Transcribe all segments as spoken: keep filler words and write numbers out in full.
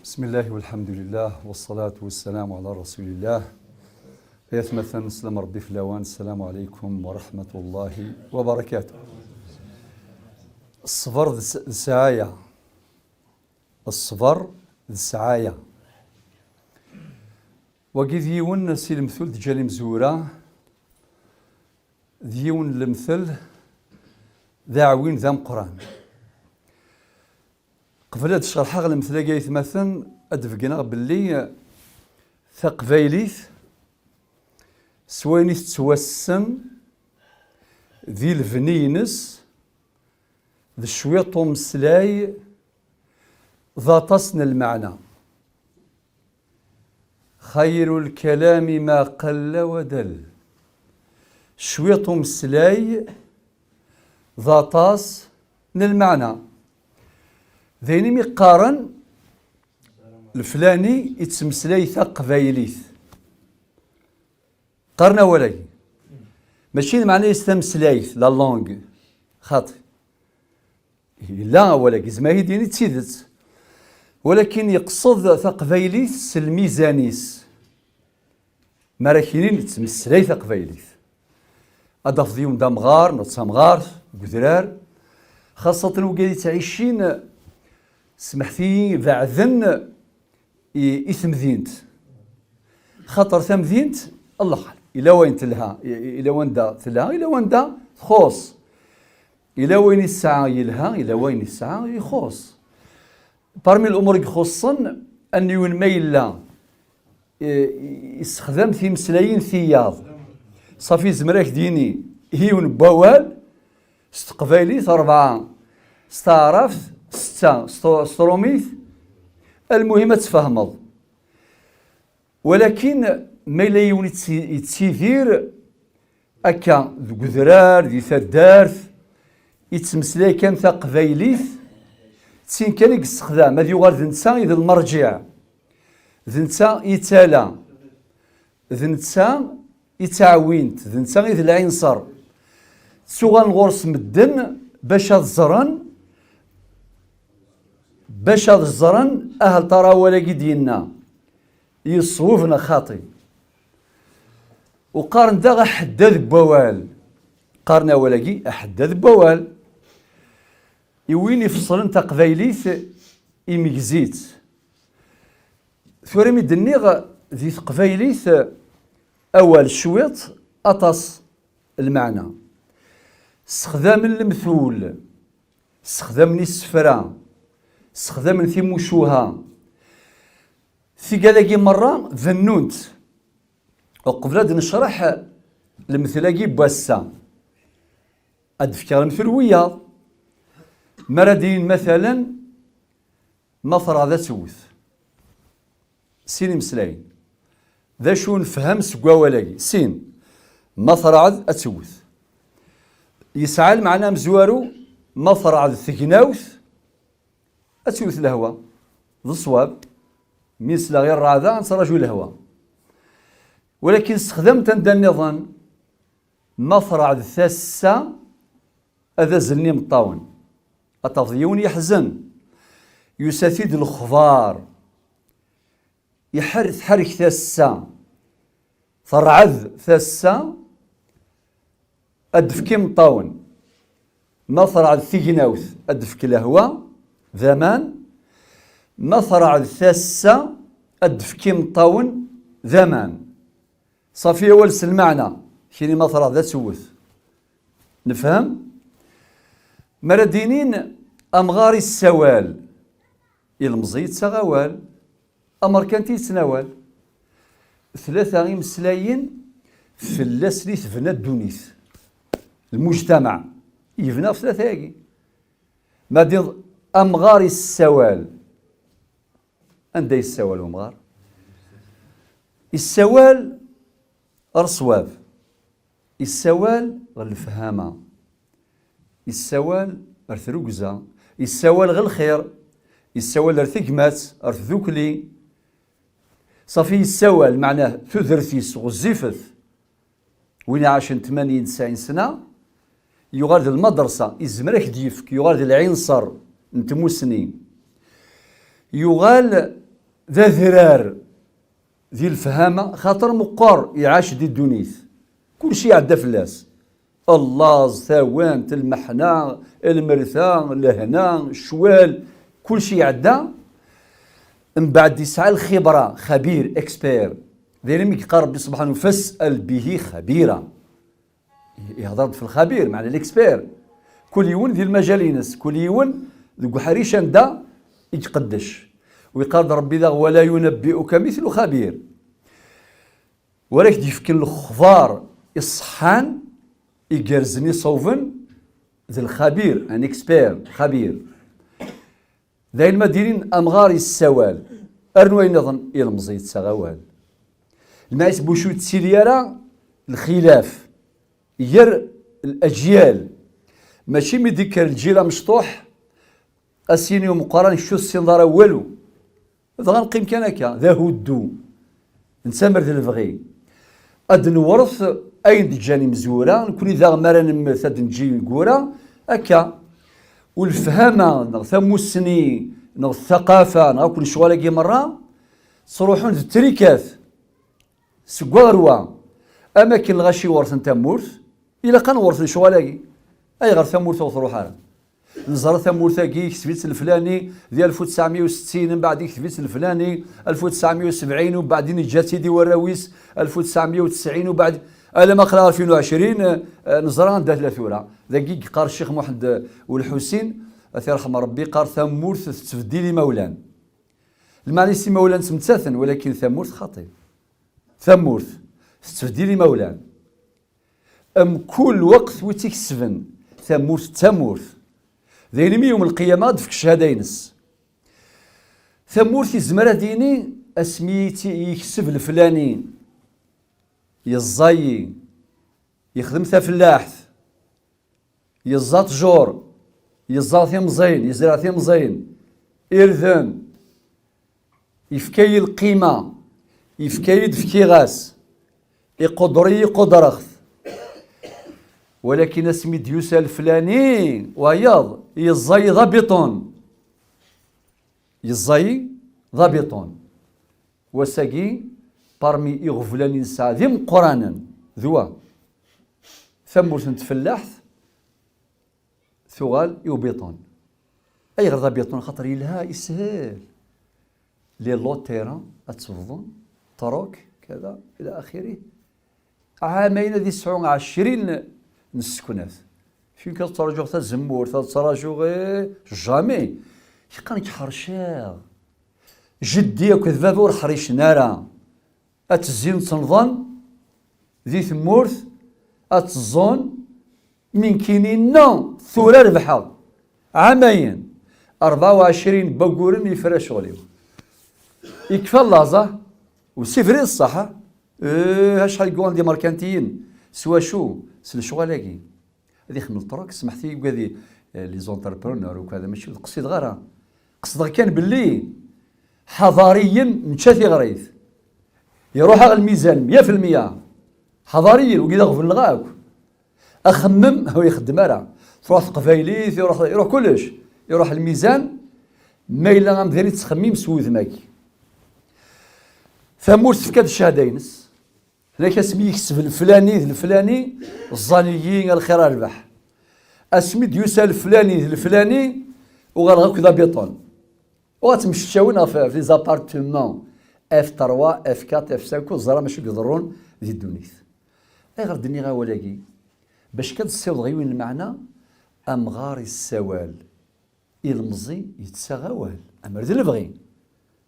بسم الله والحمد لله والصلاة والسلام على رسول الله. Ay atmaten, sslam Ṛebbi fell-awen, ssalamu ɛalaykum wa raḥmatullahi wa barakatuh. Ṣṣber d s-, d ssɛaya. Ṣṣber d ssɛaya. Wagi d yiwen si lemtul d-ǧǧan imezwura, d yiwen n lemtel d aɛwin d ameqqran. Qbel ad d-cerḥeɣ lemtel-agi, aytmaten, ad d-beggneɣ belli taqbaylit s wayen i tettwassen di lebni-ines d cwiṭ umeslay d aṭas n lmeɛna. خير الكلام ما قل ودل. Cwiṭ umeslay d aṭas n lmeɛna. D ayen imi qqaren leflani yettmeslay taqbaylit. Qqaren awal-agi. Mačči d meɛna-is tameslayt, la langue. Xaṭi. Yella awal-agi, yezmer ad yi-d-yini d tidet. Walakin yeqsed taqbaylit s lmizan-is. Mi ara k-inin yettmeslay taqbaylit, ad d-tafeḍ yiwen d amɣar neɣ d tamɣart deg udrar, xaṣṣaten wigad yettɛicin, smeḥt-iyi, beɛden i, i temdint. Xaṭer tamdint, Allah, ila wayen telha, i, i, ila wanda telha, ila wanda txuṣ. Ila wayen i tesɛa yelha, ila wayen i tesɛa ixuṣ. Parmi l'umur i ixuṣṣen, aniwen ma yella, i, i, yessexdam timeslayin tiyaḍ. Ṣafi, yezmer ad ak-d-yini yiwen n wawal s teqbaylit, rebɛa s taɛrabt, setta s tru-, s trumit, almuhim ad tfehmeḍ. Walakin ma yella yiwen yetti-, yettidir akka deg udrar, di taddart, yettmeslay kan taqbaylit, d tin kan i yessexdam, ad yuɣal d netta i d lmerǧiɛ, d netta i tala, d netta i d taɛwint, d netta i d lɛinṣer. Ttuɣalen ɣur-s medden bac ad ẓren, bac ad ẓren ahat tara awal-agi d-yenna yeṣweb neɣ xaṭi. U qqaren daɣ aḥeddad n wawal. Qqaren awal-agi aḥeddad n wawal. I win ifeṣlen taqbaylit, imegzi-tt. Tura mi d-nniɣ di teqbaylit awal cwiṭ, aṭas lmeɛna. Ssexdamen lemtul, ssexdamen isefra, ssexdamen timucuha. Tigad-agi merra bennunt. Uqbel ad necreḥ lemtel-agi n wass-a, ad d-fkeɣ lemtel wiyaḍ. Mi ara d-inin, matalen, ma terɛed ad tewwet. Sin imeslayen. D acu nefhem seg wawal-agi? Sin. Ma terɛed ad tewwet. Yesɛa lmeɛna amezwaru, ma terɛed tegnawt, ad tewwet lehwa. D ṣṣwab. Mi nesla i rreɛda, ad nettraǧu lehwa. Walakin ssexdamen-t anda nniḍen, ma terɛed tasa, ad azlen imeṭṭawen. Ad tafeḍ yiwen yeḥzen, yusa-t-id lexbar, iḥer-, tḥerrek tasa, terɛed tasa, ad d-tefk imeṭṭawen. Ma terɛed tignawt, ad d-tefk lehwa d aman. Ma terɛed tasa, ad d-tefk imeṭṭawen d aman. Ṣafi, awal s lmeɛna, kini ma terɛed ad tewwet. Nefhem? Mi ara d-inin amɣar issawal, ilemẓi yettaɣ awal, amerkanti yettnawal. Tlata imeslayen fell-asen i tebna ddunit. Lmujtamaɛ yebna ɣef tlata-agi. Ma d-iniḍ amɣar issawal, anda yessawal umɣar? Issawal ɣer ṣṣwab, issawal ɣer lefhama, issawal ɣer trugza, issawal ɣer lxir, issawal ɣer tegmat, ɣer tdukli. Ṣafi, yessawal, meɛnah tudert-is ɣezzifet. Win iɛacen tmanyin tesɛin sna, yuɣal d lmadrasa, izmer ad k-d-yefk, yuɣal d lɛinṣer n tmussni. Yuɣal d adrar di lefhama, xaṭer meqqer iɛac di ddunit. Kulci iɛedda fell-as. Allaẓ, tawant, lmeḥna, lmerta, lehna, ccwal, kulci iɛedda. Mbeɛd yesɛa lxibra, xabir, expert. D ayen mi yeqqar Rebbi subḥanahu, "Fas'al bihi xabira." Ihḍer-d f lxabir, meɛna l'expert. Kul yiwen di lmajal-ines, kul yiwen deg uḥric anda i iqeddec. U yeqqar-d Rebbi daɣ, "Wala yunabbi'uka mithlu xabir." Wara k-d-yefken lexbar iṣeḥḥan, igerrzen, iṣawben, d lxabir, un expert, xabir. D ayen ma d-inin amɣar yessawal, rnu ayen nniḍen, ilemẓi yettaɣ awal. Lmaɛis bucu yettili ara lxilaf gar laǧyal. Mačči mi d-ikker lǧil amecṭuḥ, a s-yini umeqqran kečč ur tessineḍ ara walu. Dɣa neqqim kan akka, d ahuddu, nettamer d lebɣi. Ad d-newret ayen d-ǧǧan imezwura, nekkni daɣ mi ara nemmet ad d-neǧǧ ineggura, akka. U lefhama, neɣ tamussni, neɣ thaqafa, neɣ akk lecɣal-agi merra, ttruḥun d trikat. Seg wa ɣer wa, am akken lɣaci werten tamurt, ilaq ad newret lecɣal-agi. Ayɣer tamurt ur truḥ ara? Neẓra tamurt-agi ikseb-itt leflani di alef u tesɛemya u settin, mbeɛd ikseb-itt leflani alef u tesɛemya u sebɛin, u mbeɛd neǧǧa-tt-id i warraw-is alef u tesɛemya u tesɛin, u mbeɛd alamma aql-aɣ alfin u ɛecrin, eh, neẓra anda tella tura. Dagi i yeqqar Ccix Muḥend Ulḥusin, ad t-yerḥem Rebbi, yeqqar tamurt tettbeddil imawlan. Lmeɛna-s imawlan ttmettaten, walakin tamurt xaṭi. Tamurt tettbeddil imawlan. Mkul lweqt wi tt-ikesben, tamurt d tamurt. D ayen imi yum lqiyama ad d-tefk cchada-ines. Tamurt izmer ad d-yini, asmi i tt-, yekseb leflani, yeẓẓa-yi, yexdem tafellaḥt, yeẓẓa ṭṭjur, yeẓẓa timẓin, yezreɛ timẓin, irden, yefka-yi lqima, yefka-yi-d, fkiɣ-as, iquder-iyi, qudreɣ-t. Walakin asmi d-yusa leflani, wayeḍ, yeẓẓa-yi d abiṭun. Yeẓẓa-yi d abiṭun. Wass-agi, parmi iɣeblan i nesɛa d imeqqranen, d wa. Tamurt n tfellaḥt tuɣal i ubiṭun. Ayɣer d abiṭun? Xaṭer yelha, yeshel. Les lots de terrain ad tebḍen, trok, kada, ila axiri. Ɛamayen ad yesɛu ɛecrin n sseknat. Kečč ad ttraǧuḍ tazemmurt, ad ttraǧuḍ, eh, jamais. Kečč ad ḥerceɣ. Jeddi akked baba ur ḥricen ara. Ad tezzin ttennḍen di tmurt, ad tẓun, mi nekkini nna tura rebḥeɣ. Ɛamayen, rebɛa u ɛecrin n wagguren yefra ccɣel-iw. Yekfa llaẓ, ah, u c'est vrai ṣṣeḥ, ah. Eh, acḥal n yuɣalen d imerkantiyen, s wacu? S lecɣal-agi. Ad ixemmel ṭruk, smeḥt-iyi, ugad, eh, les entrepreneurs, ukad, mačči ur d-qsideɣ ara. Qesdeɣ kan belli ḥaḍariyen nečča tiɣrit. Iruḥ-aɣ lmizan mya fi lmya. Ḥaḍariyen, wigi d aɣbel-nneɣ akk. Axemmem, ur ixeddem ara. Truḥ teqbaylit, iruḥ, iruḥ kullec. Iruḥ lmizan, ma yella amdan yettxemmim s wudem-agi. Tamurt tefka-d cchada-ines. Yak asmi yekseb leflani d leflani, ẓẓan-iyi a lxir a rrbeḥ. Asmi d-yusa leflani d leflani, uɣaleɣ akk d abiṭun. Uɣal ttmecčawen ɣef, ɣef les appartements F trois, F quatre, F cinq, ur ẓriɣ acu i iḍerrun di ddunit. Ayɣer d-nniɣ awal-agi? Bac kan d-ssiwḍeɣ yiwen lmeɛna, amɣar yessawal. Ilemẓi yettaɣ awal, amer d lebɣi.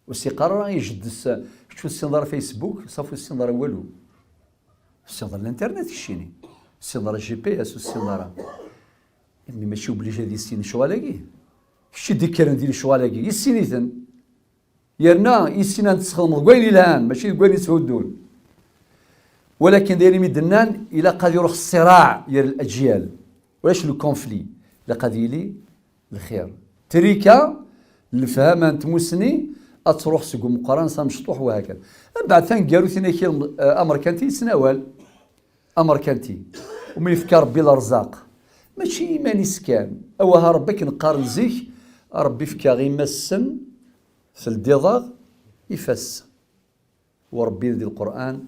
Ur s-yeqqar ara i jeddes, kečč ur tessineḍ ara Facebook, ṣafi ur tessineḍ ara walu. Ur tessineḍ ara l'internet, keččini. Ur tessineḍ ara G P S, ur tessineḍ ara. Imi mačči obligé ad yissin lecɣal-agi. Kečč i d-ikkren di lecɣal-agi, yissin-iten. Yerna yissin ad txedmeḍ deg wayen yelhan, mačči deg wayen yetthuddun. Walakin d ayen imi d-nnan, ilaq ad iruḥ ṣṣiraɛ gar laǧyal. Ulac le conflit. Ilaq ad yili lxir. Trika, lefhama n tmussni, ad truḥ seg umeqqran s amecṭuḥ, wahakada. Mbeɛd taneggarut-nni akya, eh, amerkanti yettnawal. Amerkanti. Umi yefka Rebbi lerzaq. Mačči i iman-is kan. Awah a Rebbi, akken qqaren zik, a Rebbi fkiɣ imassen, teldiḍ-aɣ, ifas. Wa Ṛebbi di Lqur'an,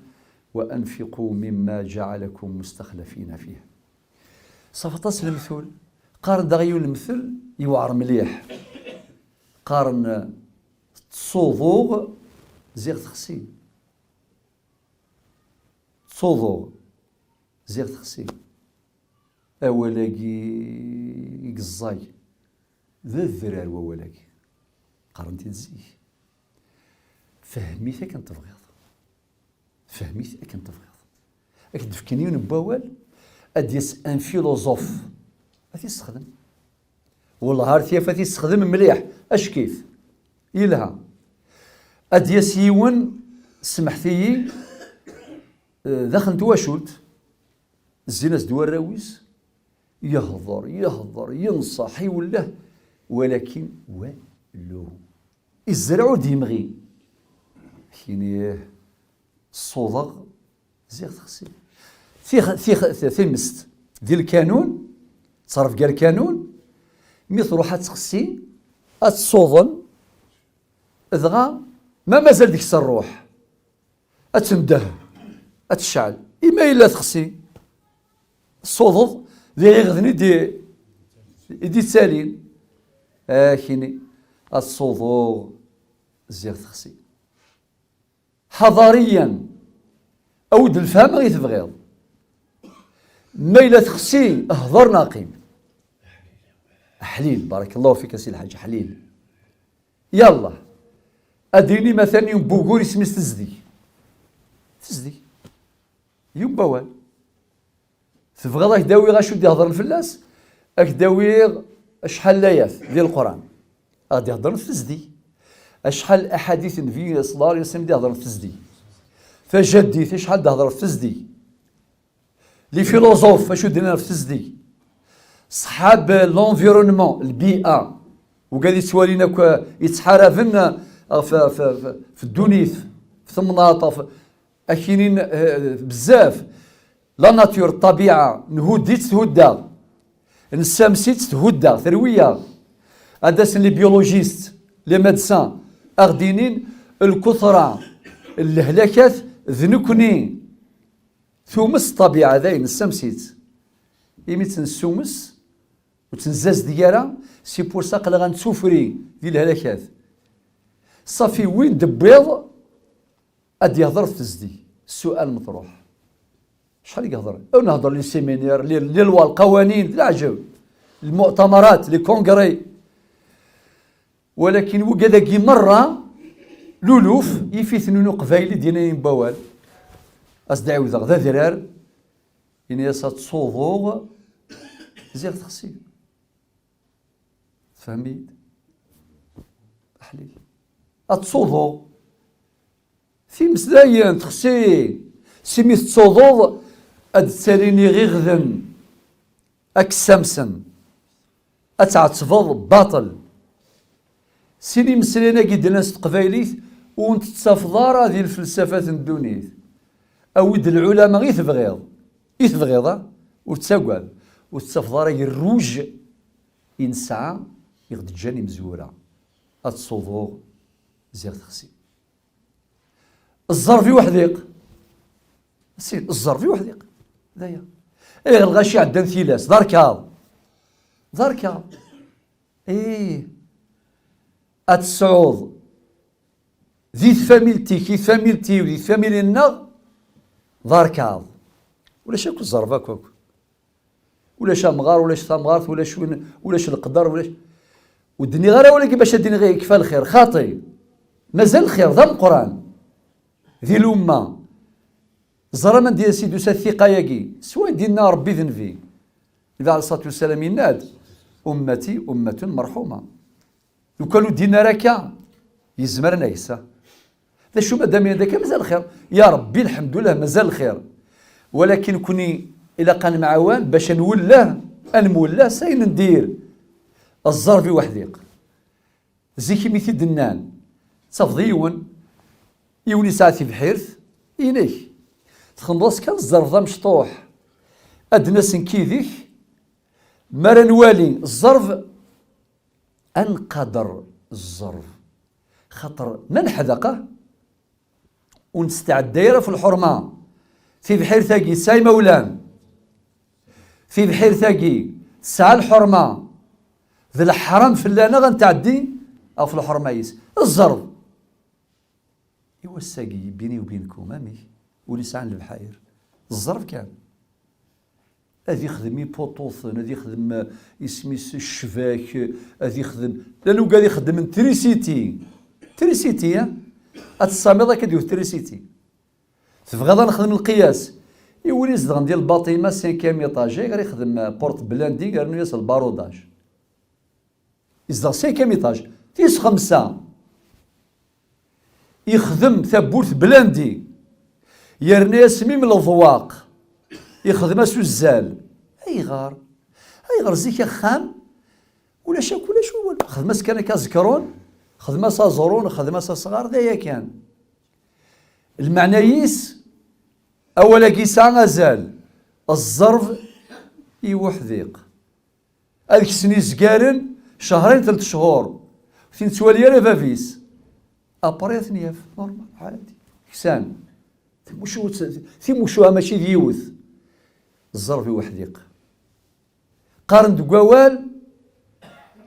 wa anfiqu mimma ǧaɛalakum mustaxlafina fih. Ṣaf aṭas lemtul. Qqaren daɣ yiwen lemtel yewɛer mliḥ. Qqaren, ttsuḍuɣ, ziɣ texsi. Ttsuḍuɣ, ziɣ texsi. Awal-agi i yeẓẓay, d adrar wawal-agi. Qqaren-t-id zik. Fhem-it akken tebɣiḍ. Fhem-it akken tebɣiḍ. Ad k-d-fken yiwen n wawal, ad d-yas un philosophe, ad t-yessexdem. Wellah ar t-yaf, ad t-yessexdem mliḥ, ackit. Yelha. Ad d-yas yiwen, semḥet-iyi, eh, daxel n twacult, zzin-as-d warraw-is, yehḍer, yehḍer, yenṣeḥ, iwelleh, walakin walu. Izreɛ ur d-yemɣi. Kini, ssawḍeɣ, ziɣ texsi. Tix-, tix-, timest di lkanun, ttrebga lkanun, mi truḥ ad texsi, ad tt-ssawḍen, dɣa ma mazal deg-s ṛṛuḥ, ad tendeh, ad tecɛel. Imi yella texsi, ssawḍeɣ, d iɣiɣden i d-, i d-ittalin. Akini, ad ssawḍeɣ, ziɣ texsi. Ḥaḍariyan, awi-d lefhama i tebɣiḍ. Ma yella texsi, hḍer neɣ qqim. Ḥlil, barakallahu fik a Si Lḥaǧ, ḥlil. Yallah. Ad d-yini matan yiwen n wugur isem-is tezdeg. Tezdeg. Yiwen n wawal. Tebɣiḍ ad k-d-awiɣ acu d-iheḍren fell-as? Ad k-d-awiɣ acḥal n layat di Leqran ad d-iheḍren f tezdeg. Acḥal aḥadit n Nnbi sallallahu alayhi wa sallam d-iheḍren f tezdeg. Tajaddit, acḥal d-hedren f tezdeg. Les philosophes, acu d-nnan ɣef tezdeg? Ṣṣḥab l'environnement, lbi'a, wigad yettwalin akk, eh, yettḥaraben, eh, ɣef, ɣef, ɣef, ɣef ddunit, ɣef temnaḍt, ɣef, akinin, eh, bezzaf. La nature, ṭṭabiɛa, nhuddi-tt, thudda-ɣ. Nessams-itt, thudda-ɣ, terwi-yaɣ. Ad d-asen les biologistes, les médecins, ad ɣ-d-inin lkutra n lehlakat d nekni. Tumes ṭṭabiɛa dayen, nessams-itt. Imi tt-nessumes, ur tt-nzazdig ara, c'est pour ça aql-aɣ ad nettuffri di lehlakat. Ṣafi, win d-wwiḍ ad d-yehḍer f tezdeg, ssual meṭruḥ. Acḥal i yehḍer? Ad nehḍer les séminaires, les, les lois, lqawanin, d leɛǧeb. Lmuɛtamarat, les congrès. Walakin wigad-agi merra, luluf, yif-iten win uqbayli d-yennan n wawal. As-d-ɛiwdeɣ, d adrar, ini-as ad tt-suḍuɣ, ziɣ texsi. Tfehmem-iyi-d? Aḥlil. Ad tt-suḍuɣ. Times dayen, texsi. Si mi tettsuḍuḍ, ad d-ttalin iɣiɣden. Ad k-ssamsen, ad tɛettbeḍ baṭel. Sin imeslayen-agi d-nnan s teqbaylit, ur n-tettafeḍ ara di lfelsafat n ddunit. Awi-d lɛulama i tebɣiḍ, i tebɣiḍ, a? Ur ttagad, ur tettafeḍ ara gerruj i nesɛa i ɣ-d-ǧǧan imezwura. Ad tt-suḍuɣ, ziɣ texsi. Ẓẓerb i uḥdiq. Sin, ẓẓerb i uḥdiq. D aya. Ayɣer lɣaci ɛeddan tilas? D arkaḍ. D arkaḍ. Ih. Ad tesɛuḍ di tfamilt-ik, di tfamilt-iw, di tfamilt-nneɣ, d arkaḍ. Ulac akk ẓẓerb akk, akk. Ulac amɣar, ulac tamɣart, ulac win, ulac leqder, ulac. Ur d-nniɣ ara wala bac ad d-iniɣ yekfa lxir, xaṭi. Mazal lxir d ameqqran di lumma. Ẓer anda i as-d-tusa thiqa-agi, s wayen d-yenna Ṛebbi d Nnbi. Nnbi ɛalayhi ṣṣalatu wassalam yenna-d: "Ummati ummatun merḥuma." Lukan ur d-yenni ara akka, yezmer ad nɛisa. D acu ma dam yenna-d akka, mazal lxir. Ya Ṛebbi, lḥemdullah, mazal lxir. Walakin nekni ilaq ad nemɛawan bac ad nwelleh, ad nemwelleh s ayen ndir. Ẓẓerb i uḥdiq. Zik imi t-id-nnan, tafeḍ yiwen, yiwen yesɛa tibḥirt, inek. Txedmeḍ-as kan ẓẓerb d amecṭuḥ. Ad d-nas nekk yid-k, mi ara nwali ẓẓerb, ad nqader ẓẓerb. Xaṭer ma neḥdeq, ah, ur nestɛedday ara ɣef lḥurma. Tibḥirt-agi tesɛa imawlan. Tibḥirt-agi tesɛa lḥurma. D leḥram fell-aneɣ ad netɛeddi ɣef lḥurma-is. Ẓẓerb. I wass-agi, bini u binkum, amek? Ur isɛan lebḥir. Ẓẓerb kan. Ad ixdem ipuṭuten, ad ixdem, eh, isem-is ccbak, eh, ad ixdem, llan ugad ixeddmen trisiti. Trisiti, eh? Ad tessamiḍ akka d trisiti. Tebɣiḍ ad nexdem lqiyas? I win izedɣen di lbaṭima, cinquième étage, ayɣer ixdem, eh, porte blindée, rnu-yas lbarudaj? Izdeɣ cinquième étage. Tis xemsa, ixdem tawwurt blindée, yerna-yas mim leḍwaq, ixdem-as uzzal. Ayɣer? Ayɣer zik axxam ulac akk, ulac wawal. Xdem-as kan akka aẓekṛun, xdem-as aẓrun, xdem-as asɣar, d aya kan. Lmeɛna-is, awal-agi yesɛa azal. Ẓẓerb i wuḥdiq. Ad ksen izgaren cehṛayen, telt cehur, ur t-yettwali ara bab-is. Après ad ten-yaf, normal, ɛadi. Ksan. Timucuha, timucuha mačči d yiwet. Ẓẓerb i wuḥdiq. Qqaren deg wawal,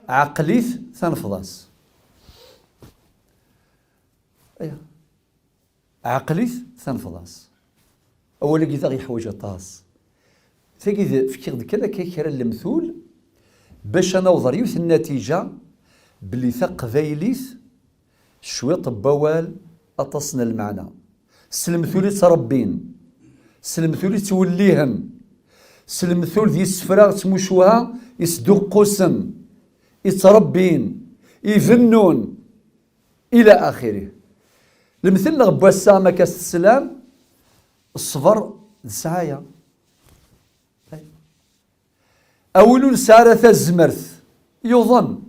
ɛqel-it, tanfeḍ-as. Aya. Ɛqel-it, tanfeḍ-as. Awal-agi d aɣ-yeḥwaǧ aṭas. Tagi d, fkiɣ-d kan akka kra n lemtul, bac ad naweḍ ar yiwet n nnatija, belli taqbaylit, cwiṭ n wawal, aṭas n lmeɛna. S lemtul i ttrebbin, s lemtul i ttwellihen, s lemtul d yisefra d tmucuha i sduqqusen, i ttrebbin, i bennun, ila axirih. Lemtel-nneɣ n wass-a, ma akka s teslam, ṣṣber d ssɛaya. A win ur nesɛi ara tazmert, yuḍen,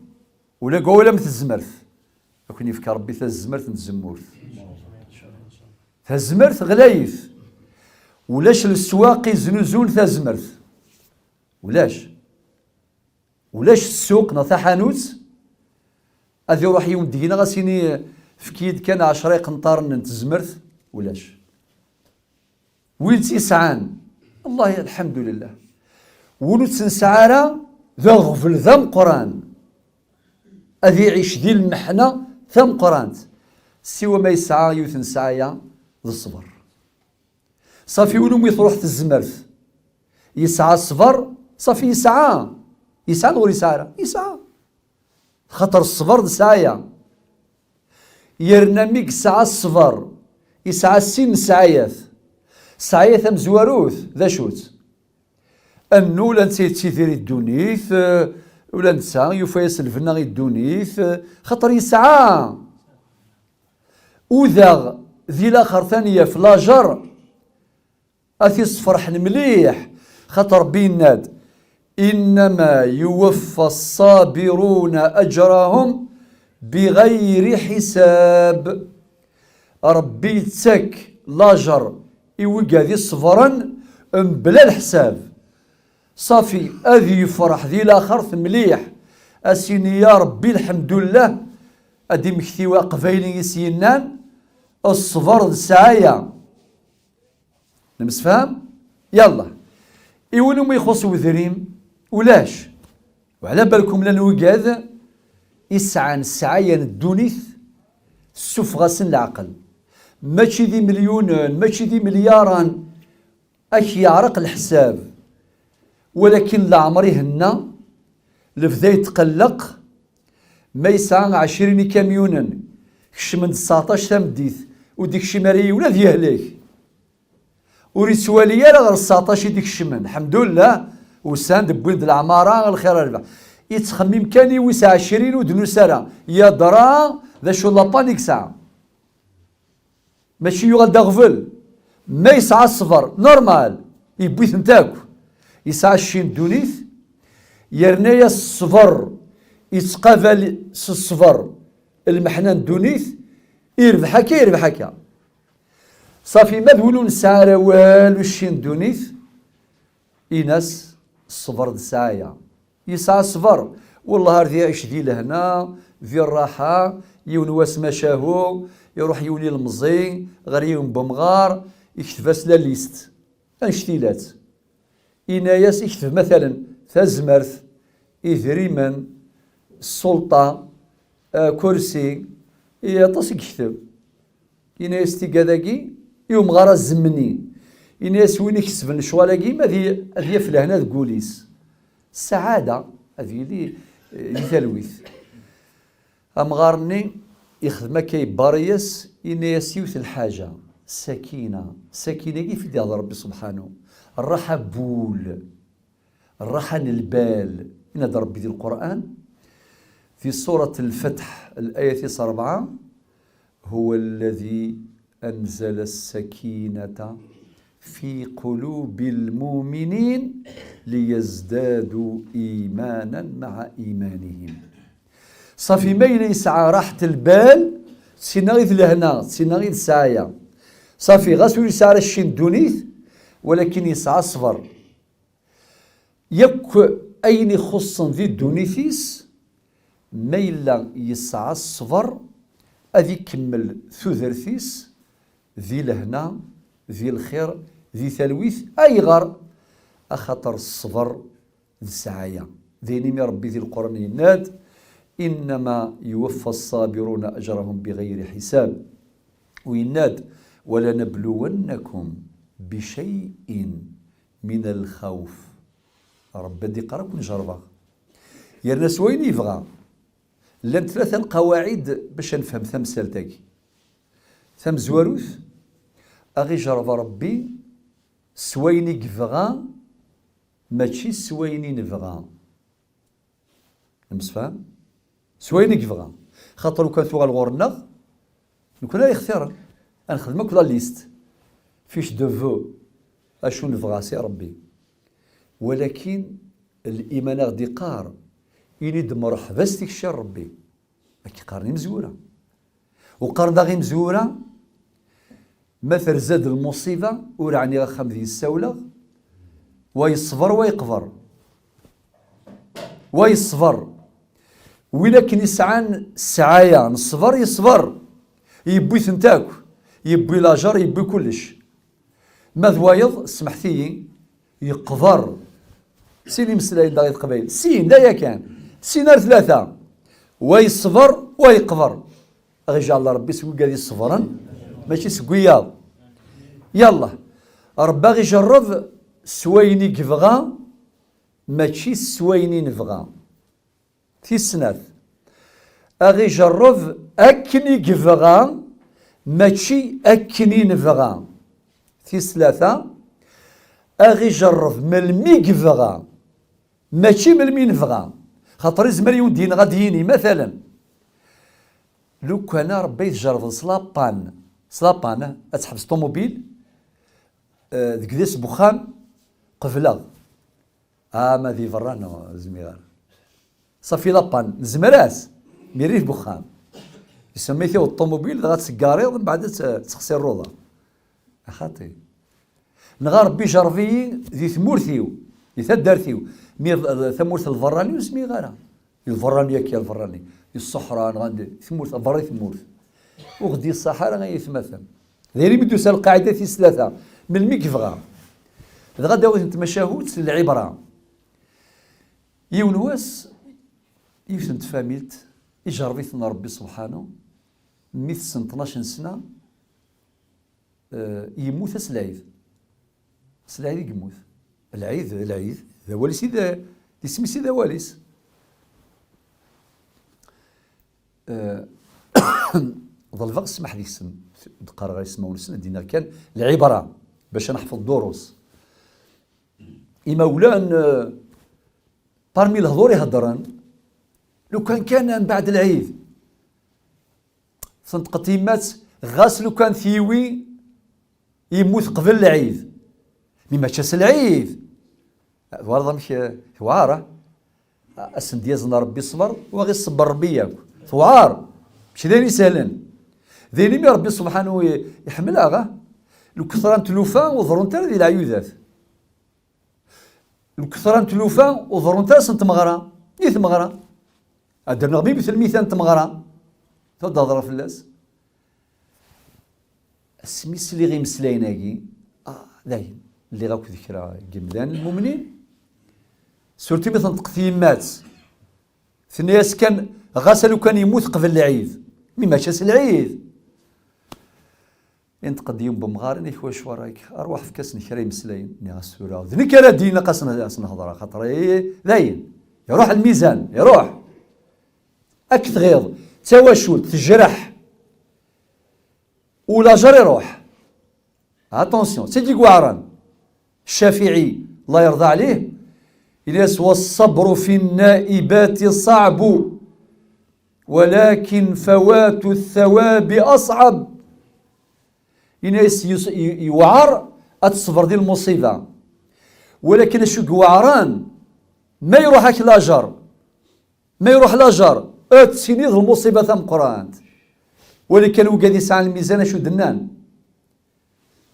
ula deg wawal am tezmert. Ad ken-yefk Rebbi tazmert n tzemmurt. Tazmert ɣlayet. Ulac leswaq iznuzun tazmert. Ulac. Ulac ssuq neɣ taḥanut, ad iruḥ yiwen deg-neɣ, ad s-yini, "Efk-iyi-d kan ɛecra iqenṭaren n tezmert." Ulac. Win tt-yesɛan, Allah, lḥemdulillah. Win ur tt-nesɛi ara, d aɣbel d ameqqran. Ad iɛic di lmeḥna tameqqrant. Siwa ma yesɛa yiwet n ssɛaya d ṣṣber. Ṣafi, win umi truḥ tezmert, yesɛa ṣṣber, ṣafi yesɛa. Yesɛa neɣ ur yesɛi ara? Yesɛa. Xaṭer ṣṣber d ssɛaya. Yerna mi yesɛa ṣṣber, yesɛa sin n ssɛayat. Ssɛaya tamezwarut, d acu-tt? Annu ula netta yettidir i ddunit, eh, ula netta yufa-yas lbenna i ddunit, eh, xaṭer yesɛa. Udaɣ di laxert ad yaf lajer, ad t-yessefreḥen mliḥ, xaṭer Rebbi yenna-d, "Innama yuwaffa ṣṣabiruna ajrahum biɣayri ḥisab." Rebbi yettak lajer i wigad iṣebren mebla leḥsab. Ṣafi, ad yefreḥ di laxert mliḥ, ad s-yini, "Ya Rebbi, lḥemdullah, ad d-imekti aqbayli i s-yennan, ṣṣber d ssɛaya." Nemsefham? Yalla. I win umi ixuṣ wedrim, ulac. Weɛla balkum llan wigad isɛan ssɛaya n ddunit, tessufeɣ-asen leɛqel. Mačči d imelyunen, mačči d imelyaren, ad k-yeɛreq leḥsab. Walakin leɛmer ihenna, lebda yetqelleq, ma yesɛa ɛecrin ikamyunen, kecmen-d tseɛṭac tameddit, ur d-ikcim ara yiwen, ad yehlek. Ur yettwali ara ɣer tseɛṭac i d-ikecmen. Lḥemdullah, usan-d, wwin-d leɛmara, lxir a rrbeḥ. Yettxemmim kan i wis ɛecrin ur d-nusi ara. Yadra d acu la panne i yesɛa. Mačči yuɣal d aɣbel. Ma yesɛa ṣṣber, normal, yewwi-tent akk. Yesɛa cci n ddunit, yerna-yas ṣṣber, yettqabal s ṣṣber lmeḥna n ddunit, irbeḥ akka, irbeḥ akka. Ṣafi, ma d win ur nesɛi ara walu cci n ddunit, in-as ṣṣber d ssɛaya. Yesɛa ṣṣber, wellah ar d iɛic di lehna, di rraḥa, Yiwen wass macahu, iruḥ yiwen ilemẓi ɣer yiwen n wemɣar, ikteb-as la liste, annect-ilat. Yenna-yas, ikteb matalen tazmert, idrimen, ssulṭa, akursi, i aṭas i yekteb. Yenna-yas tigad-agi i umɣar azemni. Yenna-yas win ikesben lecɣal-agi ma ad y-, ad yaf lehna deg wul-is. Ssaɛada ad yili, eh, di talwit. Amɣar-nni ixdem akka, yebbar-yas, yenna-yas yiwet n lḥaǧa, sakina. Sakina-agi i d-ihder Rebbi subḥanu. Rraḥa n wul, rraḥa n lbal. Yenna-d Rebbi di Lqur'an, di surat Lfetḥ, l-ayat-is rebɛa, هو الذي أنزل السكينة في قلوب المؤمنين ليزدادوا إيمانا مع إيمانهم. Ṣafi, ma yella yesɛa raḥet lbal, d tinna i d lehna, d tinna i d sɛaya. Ṣafi, ɣas ur yesɛi ara cci n ddunit, walakin yesɛa ṣṣber. Yakk ayen ixuṣṣen di ddunit-is, ma yella yesɛa ṣṣber, ad ikemmel tudert-is di lehna, di lxir, di talwit. Ayɣer? Axaṭer ṣṣber d sɛaya. D ayen imi Rebbi di Lqur'an yenna-d, إنما يوفى الصابرون أجرهم بغير حساب. U yenna-d, ولنبلونكم بشيء من الخوف. Rebbi ad d-iqqar ad ken-jerrbeɣ. Yerna s wayen yebɣa. Llant tlata lqawaɛid bac ad nefhem tamsalt-agi. Tamezwarut, ad ɣ-ijerreb Rebbi s wayen i yebɣa, mačči s wayen i nebɣa. Nemsefham? S wayen i yebɣa. Xaṭer lukan tuɣal ɣur-neɣ, nekkni ara yextiren. Ad nexdem akk la liste. Fiche de vœux. Acu nebɣa si Rebbi. Walakin liman a ɣ-d-iqqar, ini-d mreḥba s tikci n Rebbi. Akka qqaren imezwura. U qqaren daɣ imezwura, ma terza-d lmuṣiba, ur ɛniɣ axxam deg-s ssawleɣ, wa yeṣber, wa yeqber. Wa yeṣber. Win akken yesɛan ssɛaya n ṣṣber, yeṣber. Yewwi-tent akk. Yewwi lajer, yewwi kullec. Ma d wayeḍ, smeḥt-iyi, yeqber. Sin imeslayen daɣ i teqbaylit. Sin, d aya kan. Sin ar tlata. Wa yeṣber, wa yeqber. Ad ɣ-ijeɛel Rebbi seg wigad iṣebren, mačči seg wiyaḍ. Yallah. Rebbi a ɣ-ijerreb s wayen i yebɣa, mačči s wayen i nebɣa. Tis snat, a ɣ-ijerreb akken i yebɣa, mačči akken i nebɣa. Tis tlata, a ɣ-ijerreb melmi i yebɣa, mačči melmi i nebɣa. Xaṭer izmer yiwen d-yenɣa ad d-yini, matalen, lukan a Rebbi i tjerrbeḍ s la panne, s la panne, ad teḥbes ṭumubil, eh, deg des n wexxam, qebleɣ. Ah, ma di berra, no, ur zmireɣ ara. Ṣafi la panne, nezmer-as, mi rrif n wexxam. Yesma i tiweḍ ṭumubil, dɣa ad tseggariḍ, mbeɛd ad tt-, ad texsi rruḍa. A xaṭi. Neɣ a Rebbi jerreb-iyi di tmurt-iw, di taddart-iw. Mi d-, tamurt n lberrani ur zmireɣ ara. Di lberrani akka, lberrani. Di ṣṣeḥra, neɣ anda, tmurt, berra i tmurt. Ur ɣ-d-yeṣṣaḥ ara ay atmaten. D ayen i mi d-tusa lqaɛida tis tlata. Melmi i yebɣa. Dɣa ad d-awit n tmacahut, lɛibra. Yiwen wass, yiwet n tfamilt, ijerreb-iten Rebbi subḥanu, mmi-tsen tnac n sna, eh, yemmut ass lɛid. Ass lɛid i yemmut. Lɛid, lɛid, d awal-is i d, d isem-is i d awal-is. Eh, ḍelbeɣ ssmaḥ deg-sen, d-qqareɣ ismawen-nsen, ad d-iniɣ kan lɛibra, bac ad neḥfeḍ durus. Imawlan, eh, parmi lehdur iheddren, lukan kan mbeɛd lɛid, tenṭeq-d tyemmat, ɣas lukan tiwi yemmut qbel lɛid. Mi mačči ass lɛid. Twalaḍ amek, eh, tewɛer, ah? Asen d-yazen Rebbi ṣṣber, wa ɣ-iṣebber Rebbi yakk. Tewɛer. Mačči d ayen isehlen. D ayen imi Rebbi subḥanu i-, iḥemmel-aɣ, ah? Lketṛa n tlufa ur ḍerrunt ara di leɛyudat. Lketṛa n tlufa ur ḍerrunt ara s n tmeɣra, i tmeɣra. Ad d-rnuɣ mi yemmut lmita n tmeɣra. Ad d-hedreɣ fell-as. Asmi sliɣ imeslayen-agi, ah, dayen, lliɣ akked kra n yimdanen lmumnin, surtout mi tenṭeq tyemmat, tenna-yas kan, ɣas a lukan yemmut qbel lɛid, mi mačči s lɛid. Inṭeq-d yiwen n wemɣar, inna-k: "Wacu ara k-, arwaḥ efk-asen kra imeslayen." Nniɣ-as: "Tura d nekk ara d-yini, ilaq ad sen-, ad sen-hedreɣ, xaṭer, eh, dayen, iruḥ lmizan, iruḥ. Ad k-tɣiḍ, d tawacult, tejreḥ, ulajer iruḥ." Attention, d tigi iweɛren. Ccafiɛi, Allah yerḍa ɛlih, yenna-yas: "والصبر في النائبات صعب، ولكن فوات الثواب أصعب." Yenna-yas: "Yus-, y-, yewɛer ad tesber di lmuṣiba. Walakin acu i iweɛren, ma iruḥ-ak lajer, ma iruḥ lajer, ad tiniḍ lmuṣiba tameqqrant." Walakin wigad yesɛan lmizan, acu d-nnan?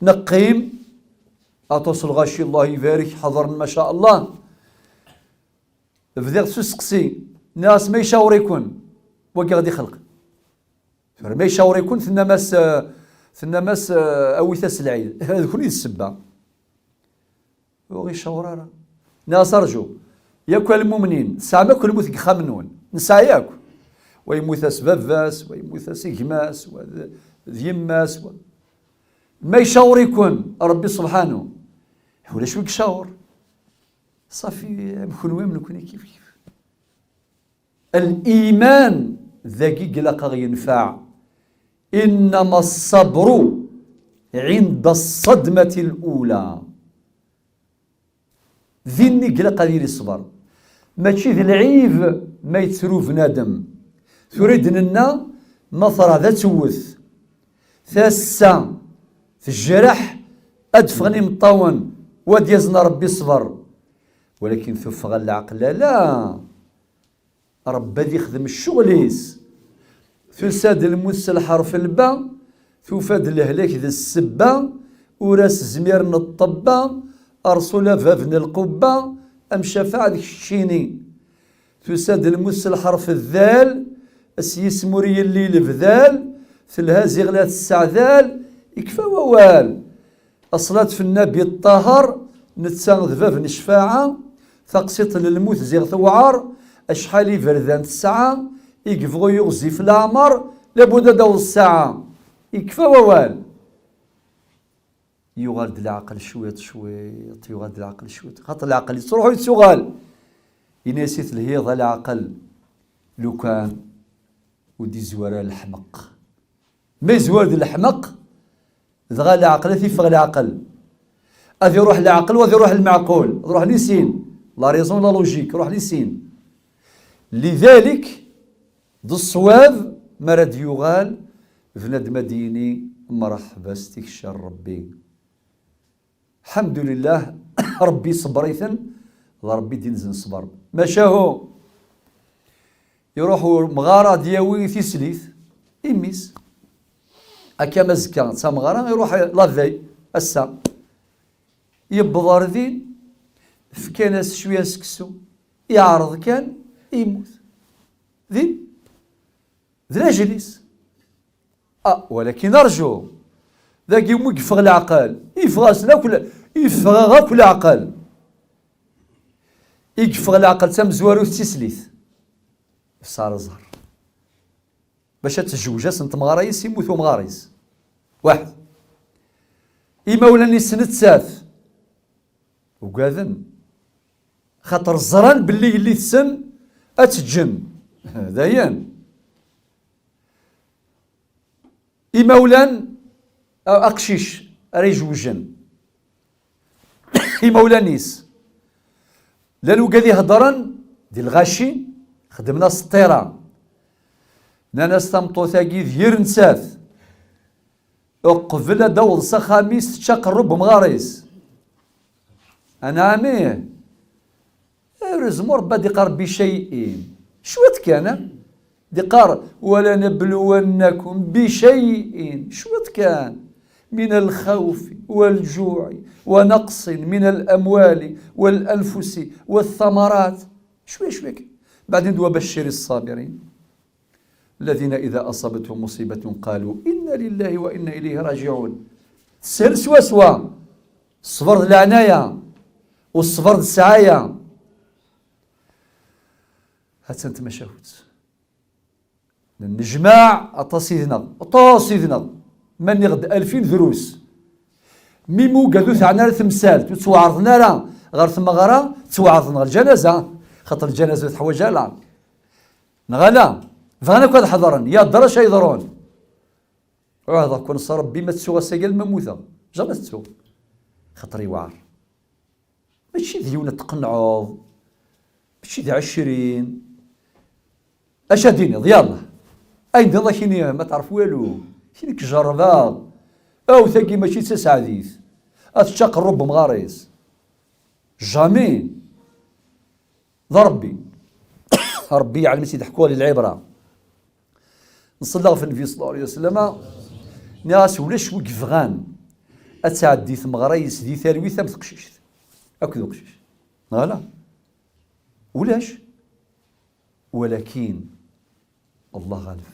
Neqqim, aṭas lɣaci, Allah ibarek, ḥeḍren, ma sha Allah. Bdiɣ s useqsi, nniɣ-as: "Ma icawṛ-iken wagi ɣ-d-ixelq?" Tura ma icawṛ-iken, tennam-as, eh, tennam-as, eh, "Awit-as lɛid." D kunwi i d ssebba. Ur ɣ-icawṛ ara. Nniɣ-as: "Rǧu, yakk a lmumnin, tesɛam akk lmut deg ixxamen-nwen?" "Nesɛa yakk." Wa yemmut-as baba-s, wa yemmut-as gma-s, wa d, d yemma-s, wa. "Ma icawṛ-iken Ṛebbi subḥanu?" "Ulac wi icawṛ." Ṣafi, am kunwi am nekni kif kif. Liman dagi i ilaq ad ɣ-yenfeɛ. إنما الصبر عند الصدمة الأولى. Dinni i ilaq ad yili ṣṣber. Mačči d lɛib ma yettru bnadem. Tura i d-nenna, ma terɛed ad tewwet. Tasa tejreḥ, ad d-ffɣen imeṭṭawen, wa ad d-yazen Ṛebbi ṣṣber. Walakin tuffɣa n leɛqel, ala. Ṛebbi ad ixdem ccɣel-is. Tusa-d lmut s lḥerf n lba, tufa-d lehlak d ssebba, ur as-zmiren ṭṭebba, Ṛṛsul a bab n lqubba, amcafaɛ d keččini. Tusa-d lmut s lḥerf d dal, s yisem ur yelli lebdal, telha ziɣ la tesseɛdal, ikfa wawal. Ṣṣlat f Nnabi Ṭṭaher, netta d bab n ccfaɛa, taqsiṭ n lmut ziɣ tewɛer, acḥal iberdan tesɛa, i yebɣu yuɣzif leɛmer, labud ad d-taweḍ ssaɛa. Ikfa wawal. Yuɣal-d leɛqel cwiṭ, cwiṭ, yuɣal-d leɛqel cwiṭ. Xaṭer leɛqel yettruḥu yettuɣal. Ini-as i telhiḍ a leɛqel, lukan ur d-izwar ara leḥmeq. Ma yezwar-d leḥmeq, dɣa leɛqel ad t-iffeɣ leɛqel. Ad iruḥ leɛqel u ad iruḥ lmeɛqul. Ad ruḥen i sin. La raison, la logique, ruḥen i sin. Lidalik, d ṣṣwab, mi ara d-yuɣal, bnadem ad d-yini: "Mreḥba s tikci n Ṛebbi." Ḥemdulillah, Ṛebbi iṣebber-iten, d Ṛebbi i d-inzen ṣṣber. Macahu, iruḥ umɣar ad d-yawi tislit, i mmi-s. Akka ma azekka d tameɣra, iruḥ la veille, ass-a. Yewweḍ ar din, fkan-as cwiya seksu, iɛreḍ kan, yemmut. Din, d lajel-is. Ah, walakin arju. Dagi mi yeffeɣ leɛqel, yeffeɣ-asen akk le-, yeffeɣ-aɣ akk leɛqel. I yeffeɣ leɛqel d tamezwarut d tislit. Yesɛa ẓẓher. Bac ad tejwej ass n tmeɣra-is, yemmut umɣar-is. Waḥed. Imawlan-is nettat ugaden. Xaṭer ẓran belli yelli-tsen ad teǧǧen. Dayen. Imawlan, a-, aqcic ara ijewjen. Imawlan-is. Llan wigad iheddren di lɣaci, xedmen-as ṭṭira. Nnan-as tameṭṭut-agi d yir nettat. Uqbel ad d-taweḍ s axxam-is, tečča aqerru n umɣar-is. Anɛam ih. Heureusement Ṛebbi ad d-iqqar bi cay'in. Cwiṭ kan, eh? D-iqqar: "Wala nabluwannakum bi cay'in." Cwiṭ kan. "Min al-xawfi wal-ǧuɛi wa naqṣin min al-amwali wal-anfusi wath-thamarat." Cwiya, cwiya kan. Baɛdin d: "Wa bacciri ṣṣabirin." الذين إذا أصابتهم مصيبة قالوا إنا لله وإنا إليه راجعون. Teshel swaswa ṣṣber d leɛnaya u ṣṣber d ssɛaya. Ha-tt-an tmacahut. Nejmaɛ aṭas yid-neɣ, aṭas yid-neɣ. Ma nniɣ-d alfin drus. Mi mugad ur teɛni ara temsalt, ur ttwaɛerḍen ara ɣer tmeɣra, ttwaɛerḍen ɣer ljanaza. Xaṭer ljanaza ur teḥwaǧ ara. Neɣ ala? Bɣan akk ad ḥeḍren, yadder acu yeḍrun. Uɛehdeɣ-ken s Rebbi ma ttuɣ ass-agi alamma mmuteɣ. Jamais ttuɣ. Xaṭer yewɛer. Mačči d yiwen ad tqenɛeḍ. Mačči d ɛecrin. Acu ad d-tiniḍ, yalla. Ayen d-tiniḍ ad k-iniɣ, ma teɛref walu. Kini k-jerrbeɣ. Aw, tagi mačči d taseɛdit. Ad tečč aqerru n umɣar-is. Jamais. D Rebbi. Rebbi yeɛlem i tt-id-ḥkuɣ di lɛibra. Nṣelli ɣef Nnbi ṣella Llahu ɛalayhi wa sallam, nniɣ-as ulac wi yebɣan ad tɛeddi tmeɣra-is di talwit am teqcict akked uqcic. Neɣ ala? Ulac. Walakin, Allah ɣaleb.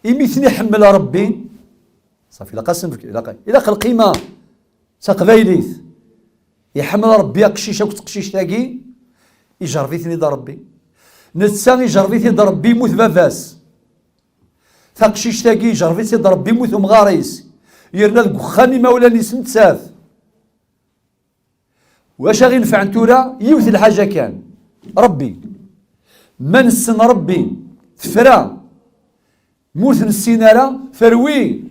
Imi ten-iḥemmel Rebbi, ṣafi, ilaq-asen, ilaq, ilaq lqima taqbaylit. Iḥemmel Rebbi aqcic akked teqcict-agi, ijerreb-iten-id Rebbi. Netta ijerreb-it-id Rebbi, yemmut baba-s. Taqcict-agi ijerreb-itt-id Rebbi, yemmut umɣar-is. Yerna deg uxxam imawlan-is nettat. Wacu aɣ-inefɛen tura? Yiwet lḥaǧa kan. Rebbi. Ma nessen Rebbi, tefra. Ma ur t-nessin ara, terwi.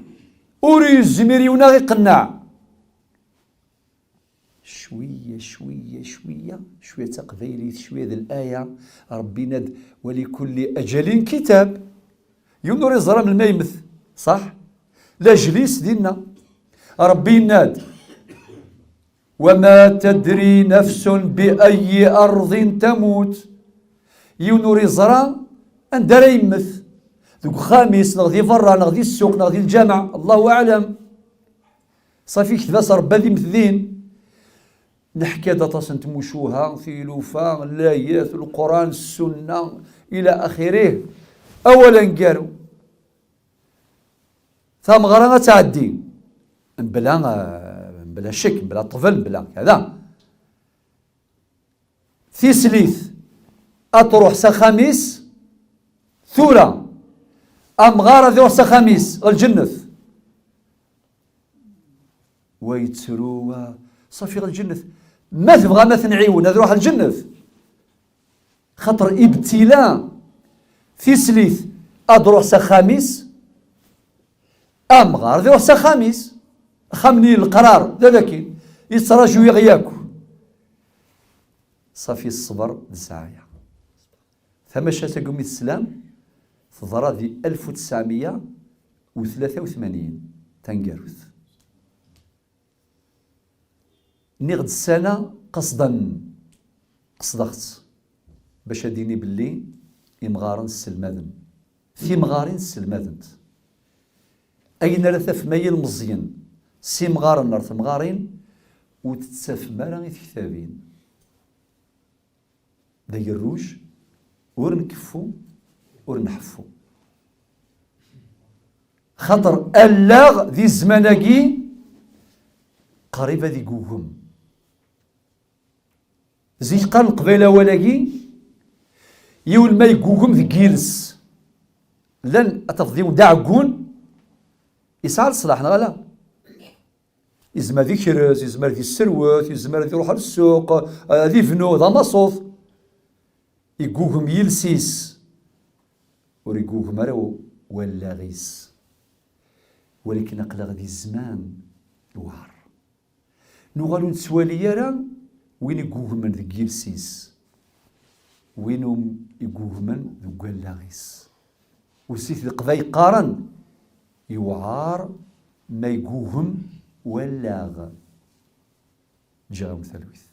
Ur yezmir yiwen ad aɣ-iqenneɛ. Cwiya, cwiya, cwiya, cwiya d taqbaylit, cwiya d laya. Rebbi yenna-d: "ولكل أجل كتاب". Yiwen ur iẓra melmi ara yemmet, ṣaḥ? Lajel-is dinna. Rebbi yenna-d: "وما تدري نفس بأي أرض تموت". Yiwen ur iẓra anda ara yemmet, deg uxxam-is, neɣ di berra, neɣ di ssuq, neɣ di lǧameɛ, Allahu aɛlam. Ṣafi, yekteb-as Rebbi ad immet din. Neḥka-d aṭas n tmucuha, tilufa, layat, Lquran, Ssunna, ila axirih. Awal aneggaru. Tameɣra ad tɛeddi. Mebla, eh, mebla ccek, mebla ṭṭbel, mebla kada. Tislit ad truḥ s axxam-is tura. Amɣar ad iruḥ s axxam-is ɣer lǧennet. Wa yettru, wa ṣafi ɣer lǧennet. Ma tebɣam ad t-nɛiwen ad iruḥ ɣer lǧennet. Xaṭer ibtila, tislit ad ruḥ s axxam-is, amɣar ad iruḥ s axxam-is. Axxam-nni n leqrar d adakin, yettraǧu-yaɣ yakk. Ṣafi ṣṣber d ssɛaya. Tamacahut-agi umi teslam teḍra di alef u tesɛemya u tlata u tmanyin, taneggarut. Nniɣ-d ssana qesden, qesdeɣ-tt bac ad d-tini belli imɣaren sselmaden. Timɣarin sselmadent. Ayen ara tafem ay ilmeẓyen s imɣaren ar temɣarin, ur t-tettafem ara i tektabin. D agerruj, ur nkeffu, ur nḥeffu. Xaṭer allaɣ di zzman-agi qrib ad igugem. Zik qqaren Leqbayel awal-agi, yiwen ma yeggugem deg yiles. Llan, ad tafeḍ yiwen d aɛeggun, yesɛa leṣlaḥ, neɣ ala? Yezmer ad ikrez, yezmer ad yesserwet, yezmer ad iruḥ ar ssuq, ad ibnu, d amaṣut. Yeggugem yiles-is, ur yeggugem ara wallaɣ-is. Walakin aql-aɣ di zzman iwɛer. Nuɣal ur nettwali ara win iggugmen deg yiles-is, win um iggugmen deg wallaɣ-is. Usit Leqbayel qqaren, yewɛer ma yeggugem wallaɣ. Ǧǧiɣ-awen talwit.